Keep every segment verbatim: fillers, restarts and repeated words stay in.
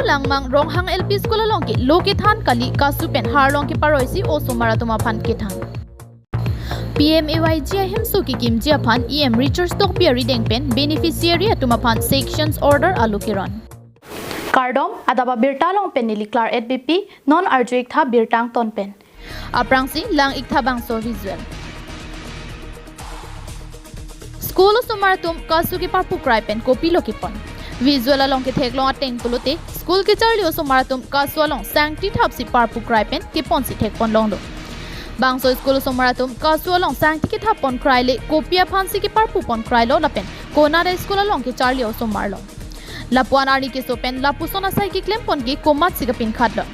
Langmang Ronghang L P School along ke lo kethan kali, kasu pen harlong keparoi si osomar atum aphan kethan. P M A Y G ahemso kekimji aphan E M Richard Tokbi arideng pen beneficiary atum aphan sanctions order alo keron. Kardom, adap abirta along pen neli Claret Beypi, non arju-ik tha birta angton pen. Aphrangsi lang-ik tha bangso visual. School osomar atum kasu keparpukrai pen kopilo kepon. Visual along ketheklong ateng pulote, school kecharli osomar atum kasu along sangti thapsi parpukrai pen keponsi thekpon longlo. Bangso school osomar atum kasu along sangti kethap ponkrai le kopi aphansi keparpu ponkrailo lapen konat a-school along kecharli osomar lo. Lapuan arni keso pen lapuson asai keklem pon ke komatsi kapinkhatlo.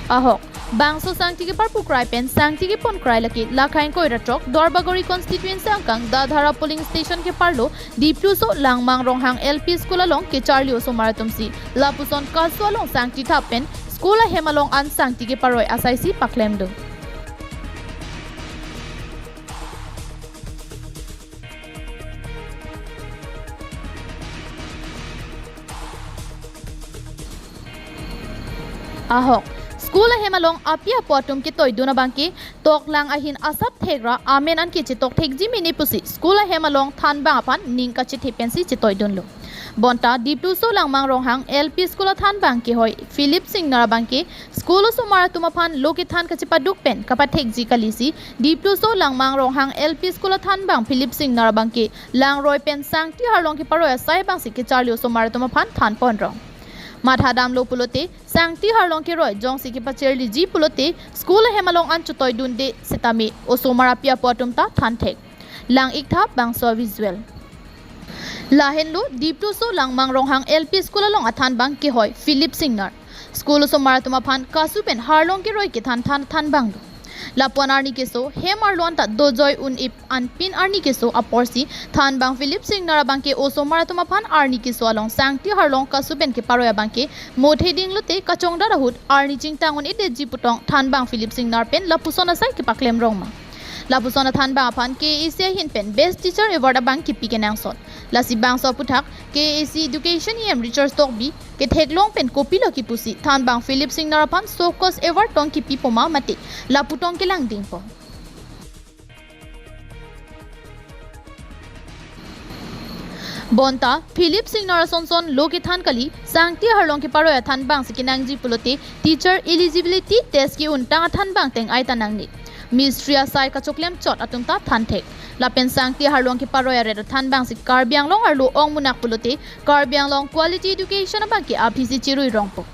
Ahok, bangso sangti keparpukrai pen sangti keponkrai lake Lakha ingkoi ra throk Duarbagori constituency angkang Dadhara polling station keparlo Dipluso Langmang Ronghang L P School along kecharli osomar atumsi lapuson kasu along sangti thap pen school ahem along an sangti keparoi asaisi paklemdo. Ahok, school ahem along api apo atum ketoidun abangke toklang ahin asap thekra amen anke chetok thekji mene pusi school ahem along thanbang aphan ning kachethe pensi chetoidunlo. Bonta Dipluso Langmang Ronghang L P School athanbang kehoi Philip Singnar abangke school osomar atum aphan lo kethan kachepaduk pen kapathekji kalisi Dipluso Langmang Ronghang L P School athanbang Philip Singnar abangke langroi pen sangti harlong keparoi asai abangsi kecharli osomar atum aphan than ponrong. Mathadamlo pulote sangti harlong keroi jongsi kepacherliji pulote school ahem along an chetoidunde setame osomar api apo atum ta thanthek. Lang-ik tha bangso visual. Lahenlo Dipluso Langmang Ronghang L P School along athanbang kehoi Philip Singnar. School osomar atum aphan kasu pen harlong keroi kethan than thanbanglo. Lapuan arni keso hem arlo anta dojoi un-ip anpin arni keso aporsi thanbang Philip Singnar abangke osomar atum aphan arni keso along sangti harlong kasu pen keparoi abangke mothe dinglote kachongdat ahut arni chingtang un-edetji putong thanbang Philip Singnar pen lapuson asai kepaklem rongma. Lapuson athanbang aphan K A A C ahin pen Best Teacher Award abang kipi kenangsot. Lasi bangso aputhak K A A C Education E M Richard Tokbi ketheklong pen kopilo kipusi thanbang Philip Singnar aphan show cause award tong kipi poma mate lapu tong kelang dingpo. Bonta Philip Singnar asonson lo kethan kali, sangti harlong keparoi athanbangsi kenangji pulote teacher eligibility test ke-untang athanbang teng-ai ta nangne. Mistri asai kachoklem chot atum ta thanthek. Lapen sangti harlong keparoi aret athanbangsi Karbi Anglong arlo ongmunak pulote Karbi Anglong quality education abangke aphisi chirui rongpo.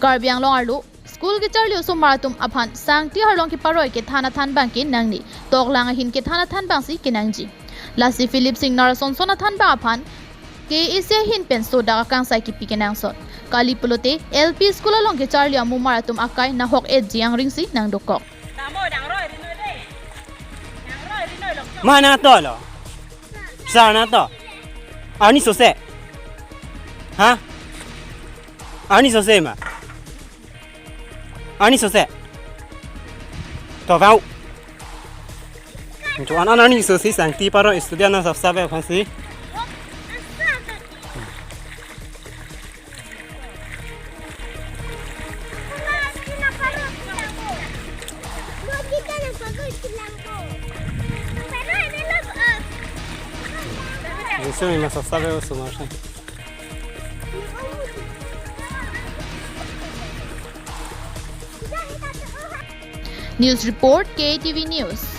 Karbi Anglong arlo school kecharli osomar atum aphan sangti harlong keparoi kethan athanbang ke nangne, toklang ahin kethan athanbangsi kenangji. Lasi Philip Singnar asonson athanbang aphan K A A C ahin pen sodak akangsai kipi kenangsot. Kali pulote L P school along kecharli amumar atum akai nahok-etji angringsi nangdokok. Ma nangtolo. Sa nangto. Arni sose. Ha? Arni sose ma. Arni sose. To vau. Cho an an arni sose sangti paro student na sap sap aphansi. Gusto mi masasave o sumarse. News report, K T V News.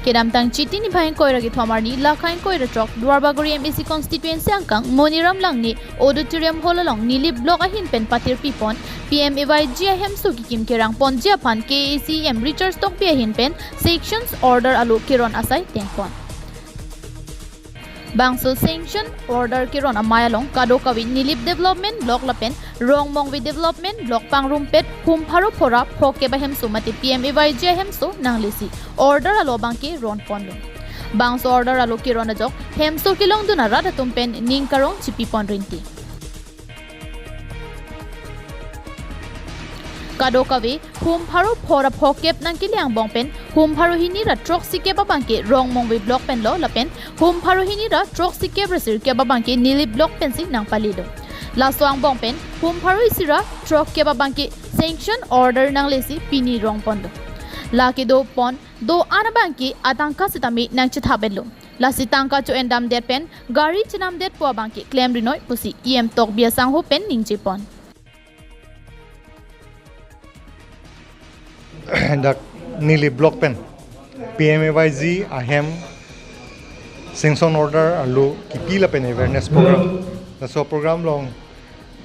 Kedamtang Chiti niphai ingkoi ra kethom arni Lakha ingkoi ra throk Duarbagori M A C constituency angkang Moniram Langne Auditorium Hall along Nilip Block ahin pen patirpi pon P M A Y G ahemso kekim kerang ponji aphan K A A C E M Richard Tokbi ahin pen sanctions order alo keron asai tengpon. Bangso sanction order keron amei along kadokave Nilip Development Block lapen Rongmongve Development Block pangrumpet hum pharo phora phokep ahemso mate P M A Y G ahemso nanglesi order alo abangke ron ponlo. Bangso order alo keron ajok hemso kelongdun arat atum pen ning karong chipi pon rinti. Kadokave hum pharo phor ra phokep nangkele angbong pen hum pharo hini ra throksikep abangke Rongmongve block pen lo lapen hum pharo hini ra throksikep ra sirkep abangke Nilip block pensi nangpalelo. Laso angbong pen hum pharo isi ra throkkep abangke sanction order nanglesi pini rongpon do. La kedopon do-an abangke atangka sitame nangchethap-etlo. Lasi tangka cho-endamdet pen gari chenamdetpo abangke klemri noi pusi E M Tokbi asangho pen ningjepon. Dak Nilip block pen P M A Y G ahem sanction order arlo kipi lapen awareness program. Laso program along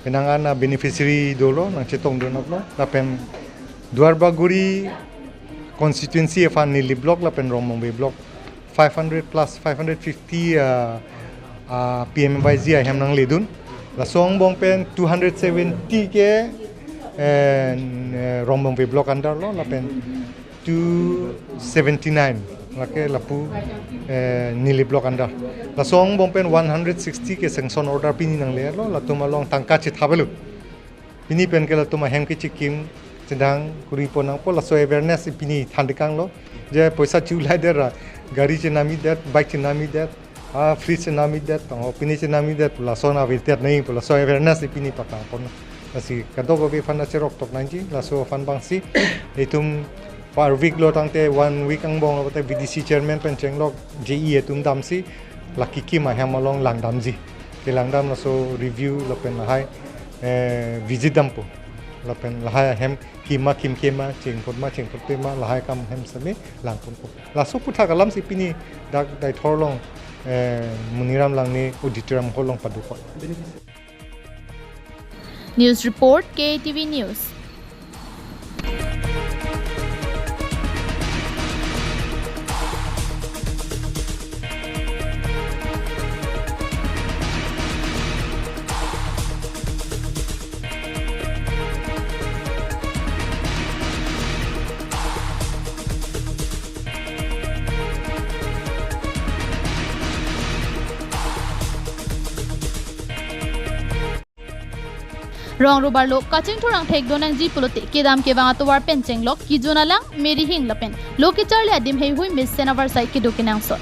penang an a beneficiary dolo, nangchetongdun aplo. Lapen Duarbagori constituency aphan Nilip block lapen Rongmongve block five hundred plus, five hundred fifty, uh, uh, P M A Y G ahem nangledun. Laso angbong pen two hundred seventy ke, eh, n-, eh, Rongmongve block under lo, lapen two seventy-nine lake lapu, eh, Nilip block under. Laso angbong pen one hundred sixty ke sanction order pini nanglelo, latum along tangka chethap-etlo. Pini pen ke latum ahem kechikim chedang kuri pon nangpo, laso awareness pini thandikanglo. Je poisa chulai der ra, gari chenamdedet, bike chenamdedet, ah, fridge chenamdedet, tong pini chenamdedet, laso na awareness nangji, laso awareness pini paklang pon. Lasi kadokave aphan na cherok tok nangji, laso aphan abangsi itum per week lo tangte one week angbong lo te V D C chairman pen chenglok J E atum damsi la kikim ahem along langdamji. Kelangdam laso review lapen lahai, eh, visit dampo. Lapen lahai ahem kim ma kimke ma, chingpot ma chingpotpe ma, lahai akam ahem sitame langponpo. Laso aphuthak alamsi pini dak Deithor along, eh, Moniram Langne Auditorium Hall along padopon. News report, K A T V News. Rong rubar lo kachingthur angthek do nangji pulote kedam kevang atovar pen chenglok kijun alang merihing lapen lo kecharli adim heihui mesen avarsai kedo kenangsot.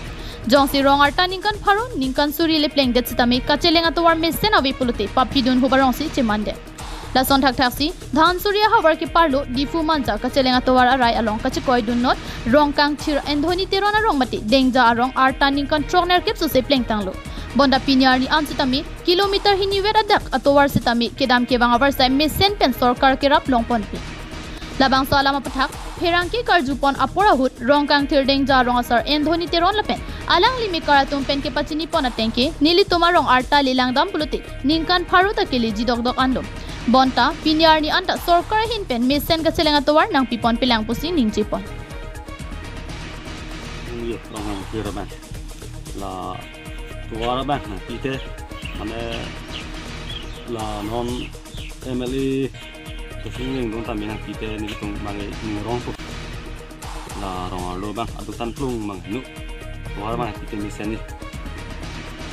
Jongsi rong arta ningkan pharo ningkan suri le plengdet sitame kacheleng atovar mesen ave pulote paphidun hubarongsi chemandet. Lason thakthaksi Dhansiri ahavar keparlo Diphu Manja kacheleng atovar arai along kachekoi dunnot Rongkangthir Anthony Teron arong mate Dengja arong arta ningkan throknerkep sose plengtanglo. Bonta pini arni an sitame kilometer hinivet adak atovar sitame kedam kevang avarsai mesen pen sorkar kerap longponpe. Labangso alam aphuthak pherangke karjupon apor ahut Rongkangthir Dengja arong asar Anthony Teron lapen alangli mekar atum pen kepachinipon atengke nelitum arong arta le langdam pulote ningkan pharo ta keleji dokdok anlo. Bonta pini arni anta sorkar ahin pen mesen kacheleng atovar nangpiponpelang pusi ningjepon. Yo, Rongkangthir abang. La tovar abang nangpi te, mane la non M L A Sesing Lengdong tame nangpi te nelitum abang nirong tu. La rong arlo abang aduk tan plung abang nu. Tovar abang nangpi te mesen ni.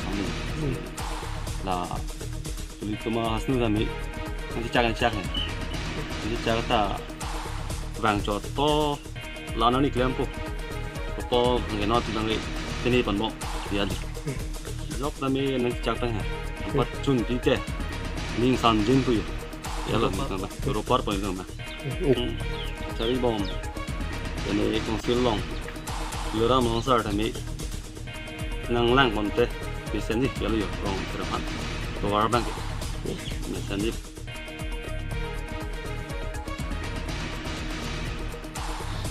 Amen. La tulitum ahasnu tame nangchechak nangchechak he. Nangchechak ta vangchot to la nani klempo. Kopo nangkeno ti lang le tene panbom. Ya di. Jok tame nangchechak tang he. Pat chun ti te. Ning san jin pu yo. Ya lo ni tama. Toro par pa ni tama. Chari bom. Tene kongsil along. Luram along sar tame nanglang konte. Mesen ni ya lo yo rong terpan. Tovar abang ke. Mesen ni.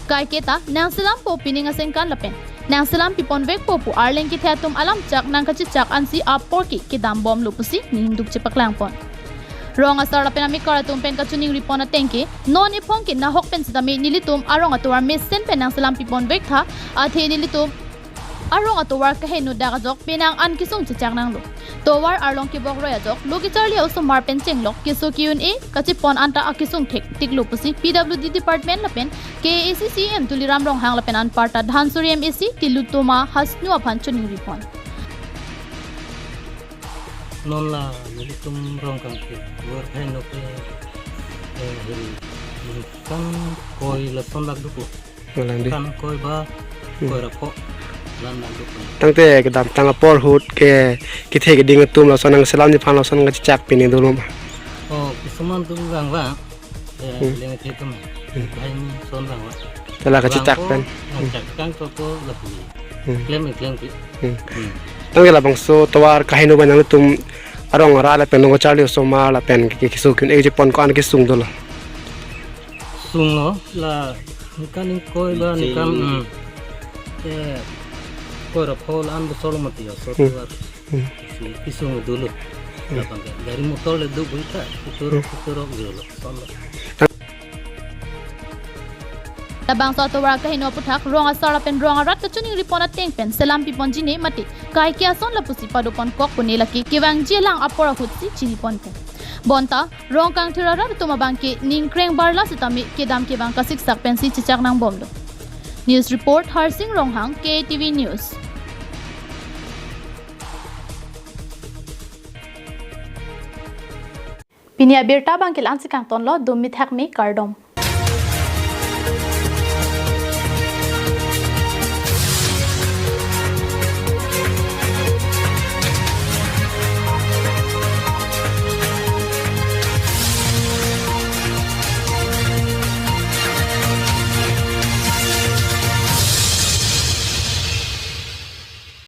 Kaiketa nangselampo pining asengkan lapen nangselam piponvekpo pu arleng kethe atum alam chak nangkachechak ansi apor ke kedambomlo pusi ningduk chepaklangpon. Rong asar lapen amekar atum pen kachiningripon atengke non ephong ke nahok pen sitame nelitum arong atovar mesen pen nangselam piponvek tha, athe nelitum arong atovar kaheno dak ajok penang an kesung chechak nanglo. Tovar arlong kebok roi ajok lo kecharli osomar pen chenglok keso ke-un-e kachepon anta akesung thektiklo pusi P W D department lapen K A A C C E M Tuliram Ronghang lapen anparta Dhansiri M A C Tilottama Hasnu aphan chiningripon. Non la nelitum Rongkangthir tovar phai noke, eh, hiri Ningkan koi lason lak dopo. Malang di. Ningkan koi ba, hmm, koi ra pho, la-an lak dopo. Tangte kedamtang apor ahut ke, kethe keding atum lason nangselamji aphan lason kachechak pine dolo ma? Oh, kisuman atum vangvang. Eh, hmm, leng the atum. Hmm. Banghini ason vangvang. Te la kachechak pen. Vangpo, hmm, kachechak kangtoko lapu. Hmm. Klem, klem ke. Hmm. Hmm. Tangte labangso tovar kaheno abang nanglitum arong arat lapen nong kacharli osomar lapen ke, ke, keso ke-un-e chepon ko-an kesung dolo? Sunglo, la ningkan ingkoi ba, ningkan, hmm. Eh, koi ra pho la-an bosor lo mati ya, so, hmm, tovar. Hmm. Si, kesung dolo. Hmm. Labang ke gari motor le do buita, kuturok, hmm, kuturok dolo. Labangso atovar kaheno aputhak rong asar lapen rong arat kachiningri pon ateng pen selam pipon jine mate kaike ason lapusi padopon kok pune lake kevangji alang apor ahutsi chini ponpo. Bonta rong kangthir arat atum abangke ningkreng barla sitame kedam kevang kasiksak pensi chechak nangbomlo. News report, Harsing Ronghang, K T V News. Pini abirta abangke la-ansi kangtonlo, dum mithak me kardom.